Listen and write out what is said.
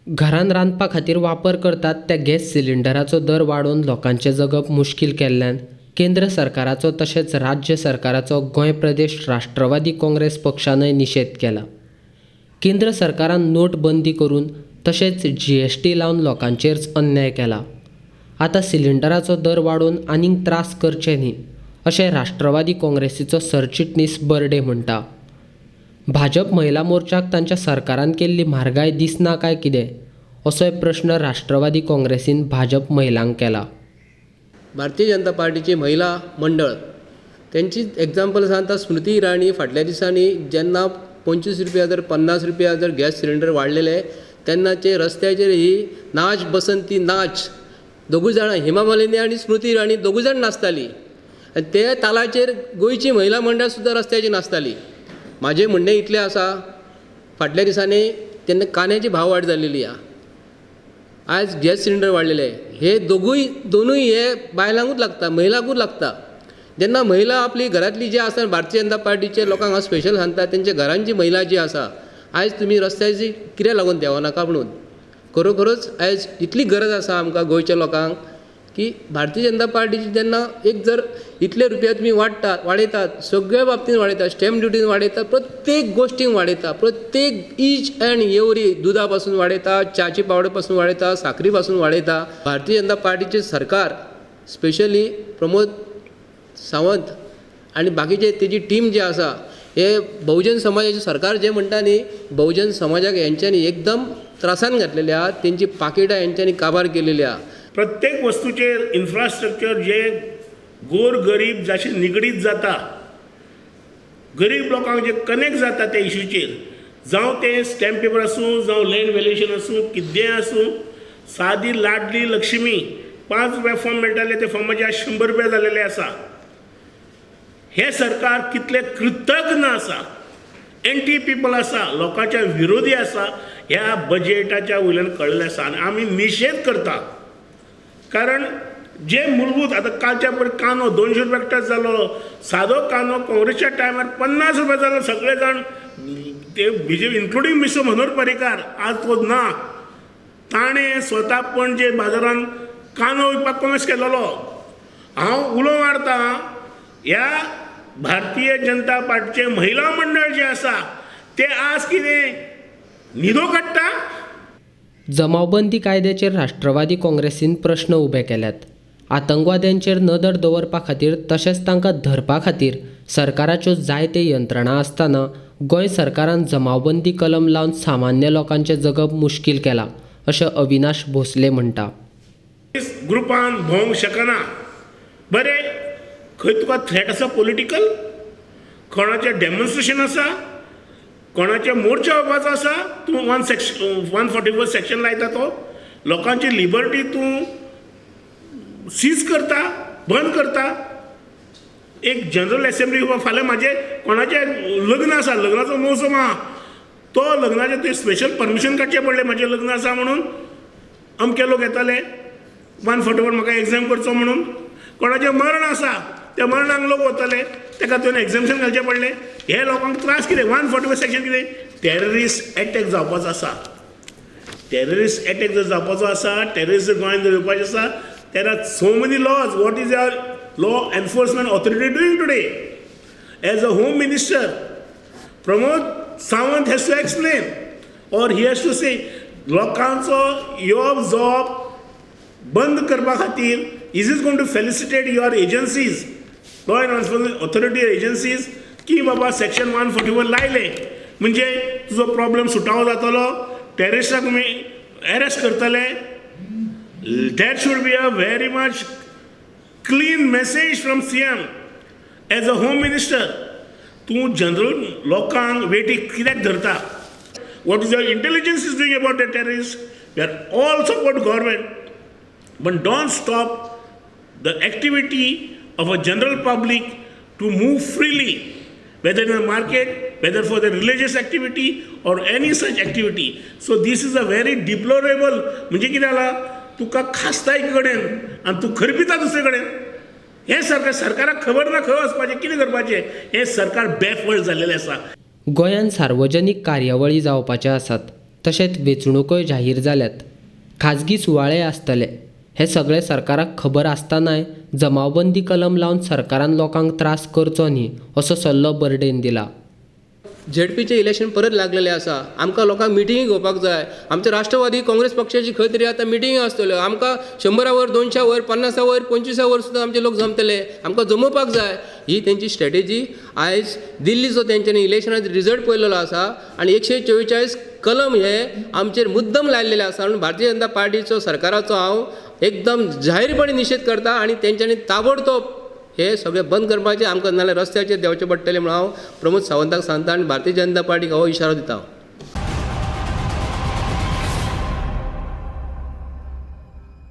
घरान रांदपा खातीर वापर करतात त्या गॅस सिलिंडराचो दर वाडोवन लोकांचें जगप मुश्कील केल्ल्यान केंद्र सरकाराचो तशेंच राज्य सरकाराचो गोंय प्रदेश राष्ट्रवादी काँग्रेस पक्षानय निशेध केला. केंद्र सरकारान नोटबंदी करून तशेंच जीएसटी लावन लोकांचेरच अन्याय केला. आतां सिलिंडराचो दर वाडोवन आनीक त्रास करचे न्ही अशें राष्ट्रवादी काँग्रेसीचो सरचिटणीस बर्डे म्हणटा. भाजप महिला मोर्चाक तांच्या सरकारान केल्ली म्हारगाय दिसना काय कितें असोय प्रश्न राष्ट्रवादी काँग्रेसीन भाजप महिलांक केला. भारतीय जनता पार्टीची महिला मंडळ तेंची एग्जाम्पल सांगता. स्मृती इराणी फाटल्या दिसांनी जेन्ना 25 रुपया जर 50 रुपया जर गॅस सिलिंडर वाडलेले तेन्नाचे रस्त्याचेर ही नाच बसंती नाच दोगूय जाणां हेमा मालिनी आनी स्मृती इराणी दोगूय जाण नाचताली आनी ते तालाचेर गोंयची महिला मंडळ सुद्दां रस्त्याचेर नाचताली. म्हाजें म्हणणें इतलें आसा, फाटल्या दिसांनी तेन्ना कांद्याची भाव वाड जाल्लेली आहा, आयज गॅस सिलिंडर वाडलेले, हे दोगूय दोनूय हे बायलांकूच लागता, महिलांकूच लागता. जेन्ना महिला आपली घरांतली जी आसा, भारतीय जनता पार्टीचे लोकांक हांव स्पेशल सांगता, तेंच्या घरांची महिला जी आसा आयज तुमी रस्त्याची कित्याक लागून देंवनाका म्हणून. खरोखरोच आयज इतली गरज आसा आमकां गोंयच्या लोकांक की भारतीय जनता पार्टीची जेन्ना एक जर इतले रुपया तुमी वाडटात वाडयतात सगळ्या बाबतींत वाडयतात, स्टॅम्प ड्युटीन वाडयतात, प्रत्येक गोश्टीन वाडयता, प्रत्येक ईच एंड एवरी दुदा पासून वाडयता, च्याची पावडर पासून वाडयता, साकरी पासून वाडयता. भारतीय जनता पार्टीचे सरकार स्पेशली प्रमोद सावंत आनी बाकीचे तेजी टीम जी आसा, हे बहुजन समाजाचे सरकार जे म्हणटा न्ही, बहुजन समाजाक हेंच्यांनी एकदम त्रासान घातलेले आहा, तेंची पाकिटां हेंच्यांनी काबार केलेली आहा. प्रत्येक वस्तूचेर इन्फ्रास्ट्रक्चर जे गोर गरीब जाशे निगडीत जाता, गरीब लोकांक जे कनेक्ट जाता त्या इशूचेर, जावं तें स्टॅम्प पेपर आसूं, जावं लँड व्हॅल्युएशन आसूं, कितेंय आसूं, सादी लाडली लक्ष्मी 5 रुपया फॉर्म मेळटाले ते फॉर्माचे आज 100 रुपया जालेले आसा. हें सरकार कितलें कृतज्ञ आसा, एंटी पिपल आसा, लोकांच्या विरोधी आसा, ह्या बजेटाच्या वयल्यान कळिल्लें आसा आनी आमी निशेध करता. कारण जे मूलभूत आतां कालच्या पयर कांदो 200 रुपया टच जालो, सादो कांदो काँग्रेसच्या टायमार 50 रुपया जालो, सगळे जाण ते BJP including mister Manohar Parrikar आज तो ना, ताणें स्वता पणजे बाजारान कांदो विकपाक कॉमेस केलेलो. हांव उलो मारता ह्या भारतीय जनता पार्टीचें महिला मंडळ जें आसा तें आज कितें न्हिदो काडटा. जमावबंदी कायद्याचेर राष्ट्रवादी काँग्रेसीन प्रश्न उबे केल्यात. आतंकवाद्यांचेर नदर दवरपा खातीर तशेंच तांकां धरपा खातीर सरकाराच्यो जायते यंत्रणा आसतना गोंय सरकारान जमावबंदी कलम लावन सामान्य लोकांचें जगप मुश्कील केलां अशें अविनाश भोसले म्हणटा. ग्रुपान भोवंक शकना. बरें, खंय तुका थ्रेट आसा पॉलिटिकल, कोणाचें डेमॉन्स्ट्रेशन आसा, कोणाचें मोर्चा वचपाचो आसा, तूं 144 सेक्शन लायता, तो लोकांची लिबर्टी तूं सीज करता, बंद करता. एक जनरल एसेंब्ली फाल्यां म्हाजें कोणाचें लग्न आसा, लग्नाचो मोसम आहा, तो लग्नाचें तुवें स्पेशल परमिशन काडचें पडलें, म्हाजें लग्न आसा म्हणून अमके लोक येताले 144 म्हाका एग्जाम करचो म्हणून. कोणाचें मरण आसा त्या मरणाक लोक वताले, ताका तुवें एग्जामशन घालचें पडलें. हे लोकांक त्रास कितें? 144 सेक्शन कितें? टेररिस्ट एटॅक जावपाचो आसा. टेररिस्ट एटॅक जर जावपाचो आसा, टेररिस्ट जर गोंयांत जर येवपाचें आसा, there are so many laws. What is our law enforcement authority doing today? As a home minister, Pramod Sawant has to explain or he has to say लोकांचो येवप जावप बंद करपा खातीर is is going to felicitate your agencies, law enforcement authority agencies की बाबा section 144 लायलें म्हणजे तुजो प्रॉब्लम सुटावो जातलो, टेररिस्टाक तुमी एरेस्ट करतले. There should be a very much clean message from CM as a home minister. तूं जनरल लोकांक वेटीक कित्याक धरता? What is your intelligence is doing about the terrorist? We are all support government, but don't stop the activity of a general public to move freely, whether in the market, whether for the religious activity or any such activity. So this is a very deplorable, म्हणजे कितें जाला, तुका खासता एके कडेन आनी तूं खरपिता दुसरे कडेन. हें सरकार, सरकाराक खबर ना खंय वचपाचें, कितें करपाचें. हें सरकार बेफळ जाल्लेलें आसा. गोंयांत सार्वजनीक कार्यावळी जावपाच्यो आसात. तशेंच वेंचणुकोय जाहीर जाल्यात. खाजगी सुवाळे आसतले हें सगळें सरकाराक खबर आसतनाय जमावबंदी कलम लावन सरकारान लोकांक त्रास करचो न्ही असो सल्लो बर्डेन दिला. झेडपीचें इलेक्शन परत लागलेलें आसा. आमकां लोकांक मिटींगी घेवपाक जाय. आमच्या राष्ट्रवादी काँग्रेस पक्षाची खंय तरी आतां मिटींगी आसतल्यो. आमकां 100 वयर, 200 वयर, 50 वयर, 25 वयर सुद्दां आमचे लोक जमतले. आमकां जमोवपाक जाय. ही तेंची स्ट्रेटेजी. आयज दिल्लीचो तेंच्यांनी इलेक्शनाचो रिजल्ट पळयलेलो आसा आनी 144 कलम हे आमचेर मुद्दम लायलेले आसा. म्हणून भारतीय जनता पार्टीचो सरकाराचो हांव एकदम जाहीरपणी निशेध करता आनी तेंच्यांनी ताबडतोब हे सगळें बंद करपाचें. आमकां नाजाल्यार रस्त्याचेर देंवचें पडटलें म्हणून हांव प्रमोद सावंताक सांगता आनी भारतीय जनता पार्टीक हो इशारो दिता.